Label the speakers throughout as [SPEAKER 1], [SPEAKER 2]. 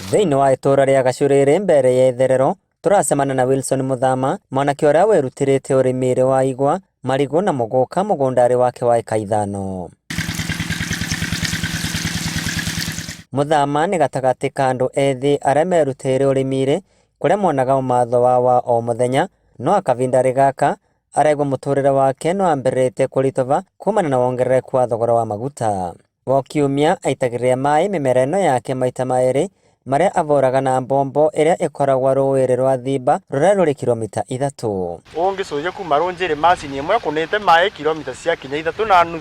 [SPEAKER 1] Thĩinĩ wa itũũra rĩa Gacũrĩrĩ mbere ya itherero, tũracemania na Wilson Mũthama, mwanake ũrĩa wĩrutĩrĩte ũrĩmi-rĩ wa igwa, marigũ na mũgũka mũgũnda-rĩ wake wa ĩka ithano. Mũthama nĩ gatagatĩ ka andũ ethĩ arĩa merutĩire ũrĩmi-rĩ, kũrĩa monaga ũmatho wa wa o mũthenya, no akavinda-rĩ gaka, araigua mũtũrĩre wake nĩ wambĩrĩrĩte kũritũva kumana na wongerereku wa thogora wa maguta. O kiumia aitagĩrĩria maĩ mĩmera ĩno yake maita maĩrĩ marĩa avũraga na mbombo ĩrĩa ĩkoragwo rũĩ-rĩ rwa Thimba rũrĩa rũrĩ kilomita 3.
[SPEAKER 2] Ũngĩcũthia kuma rũnjĩrĩ macini ĩmwe ĩkũnĩte maĩ kilomita ciakinya 3.5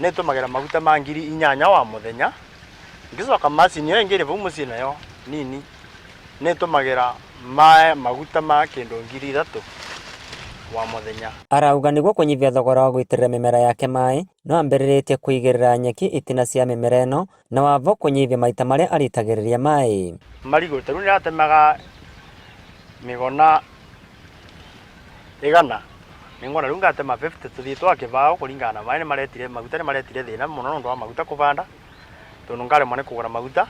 [SPEAKER 2] nĩ ĩtũmagĩra maguta ma 8000 wa mũthenya. Ngĩcoka macini ĩyo ĩngĩ ĩrĩ vau mũciĩ nayo nini nĩ ĩtũmagĩra maguta ma kĩndũ 3000 wa mũthenya.
[SPEAKER 1] Arauga nĩguo kũnyihia thogora wa gũitĩrĩria mĩmera yake maĩ, no ambĩrĩrĩtie kũigĩrĩra nyeki itina cia mĩmera ĩno na wavo kũnyihia maita marĩa arĩitagĩrĩria maĩ.
[SPEAKER 2] Marigũ ta rĩu nĩratemaga mĩgona 100 nĩngwona rĩu ngatema 50 tũthiĩ twa kĩbaũ kũringana na maĩ nĩmaretire maguta nĩmaretire thĩna mũno nĩũndũ wa maguta kũbanda tondũ ngaremwo nĩ kũgũra maguta.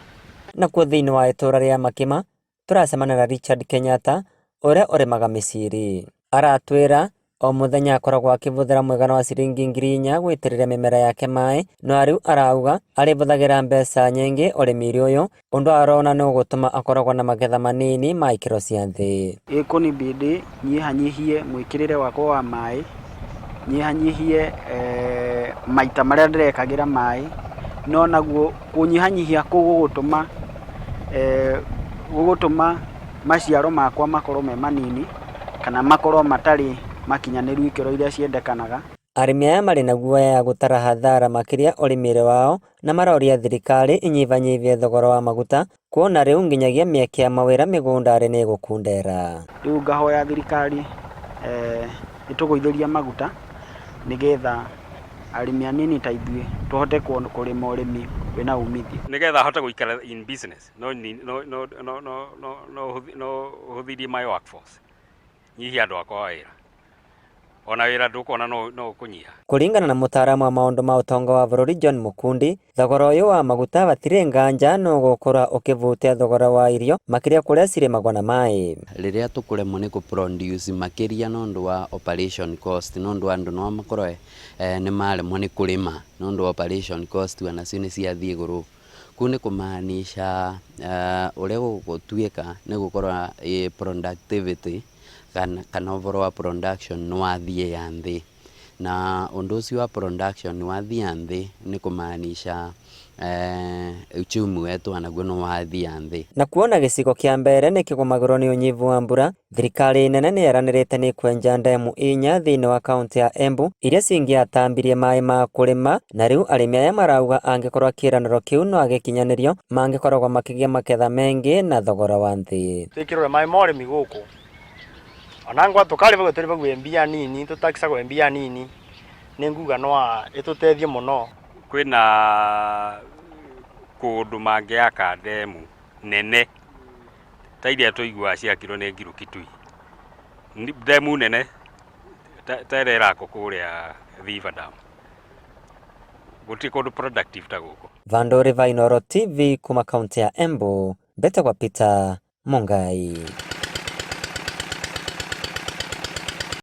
[SPEAKER 1] Nakuo thĩinĩ wa itũũra rĩa Makima, tũracemania na Richard Kenyatta ũrĩa ũrĩmaga mĩciri. Aratwĩra o mũthenya akoragwo akĩhũthĩra mũigana wa ciringi 4000 gũitĩrĩria mĩmera yake maĩ, no rĩu arauga arĩhũthagĩra mbeca nyingĩ ũrĩmi-inĩ ũyũ, ũndũ arona nĩ ũgũtũma akoragwo na magetha manini ma ikĩro cia thĩ.
[SPEAKER 3] Ĩkũnibidi nyihanyihie mwĩkĩrĩre wakwa wa maĩ, nyihanyihie maita marĩa ndĩrekagĩra maĩ, no naguo kũnyihanyihia kũu gũgũtũma gũgũtũma maciaro makwa makorwo me manini kana makorwo matarĩ makinyanĩru ikĩro iria ciendekanaga.
[SPEAKER 1] Arĩmi aya marĩ na guoya ya gũtara hathara makĩria ũrĩmi-inĩ wao na maroria thirikari ĩnyihanyihie thogora wa maguta kuona rĩu nginyagia mĩeke ya mawĩra mĩgũnda-rĩ nĩ ĩgũkundera.
[SPEAKER 3] Rĩu ngahoya thirikari ĩtũgũithĩrie maguta nĩgetha arĩmi anini ta ithuĩ tũhote kũrĩma ũrĩmi wĩna umithio.
[SPEAKER 4] Nĩgetha hote gũikara in business no no no no no no no hũthĩrie my workforce, nyihie andũ akwa a wĩra, ona wĩra ndũkuona no ũkũnyiha.
[SPEAKER 1] Kũringana na mũtaaramu wa maũndũ ma ũtonga wa bũrũri John Mukundi, thogora ũyũ wa maguta hatirĩ nganja nĩ ũgũkorwo ũkĩvutia thogora wa irio makĩria kũrĩa cirĩmagwo na maĩ.
[SPEAKER 5] Rĩrĩa tũkũremwo nĩ kũ produce makĩria nĩ ũndũ wa operation cost, nĩ ũndũ andũ no makorwo nĩ maremwo nĩ kũrĩma nĩ ũndũ wa operation cost onacio nĩ ciathiĩ igũrũ. Kũu nĩ kũmaanisha ũrĩa gũgũtuĩka nĩ gũkorwo productivity kana ũhoro wa production nĩ wathiĩ thĩ. Na ũndũ ũcio wa production wathiĩ thĩ nĩ kũmaanisha uchumi wetu onaguo nĩ wathiĩ thĩ.
[SPEAKER 1] Na kuona gĩcigo kĩa Mbeere nĩ kĩgũmagĩrwo nĩ ũnyivu wa mbura, thirikari nene nĩ yeranĩrĩte nĩ ĩkwenja ndemu inya thĩinĩ wa kaũntĩ ya Embu iria cingĩatambirie maĩ ma kũrĩma, na rĩu arĩmi aya marauga angĩkorwo kĩĩranĩro kĩu no gĩkinyanĩrio, mangĩkoragwo makĩgĩa maketha mengĩ na thogora wa thĩ.
[SPEAKER 2] Twĩkĩrĩrwo maĩ ma ũrĩmi gũkũ ona ngwa tũkarĩmagwo tũrĩmagwo mbia nini tũtakisagwo mbia nini nĩ nguga no ĩtũteithie mũno.
[SPEAKER 4] Kwĩna kũndũ mangĩaka ndemu nene ta iria tũiguaga ciakirwo nĩ Ngiru Kitui. Ndemu nene ta ĩrĩa ĩrakwo kũrĩa Thiba Dam. Gũtirĩ kũndũ productive ta gũkũ.
[SPEAKER 1] Vandũ va Inooro TV kuma kaũntĩ ya Embu, mbetagwo Peter Mungai.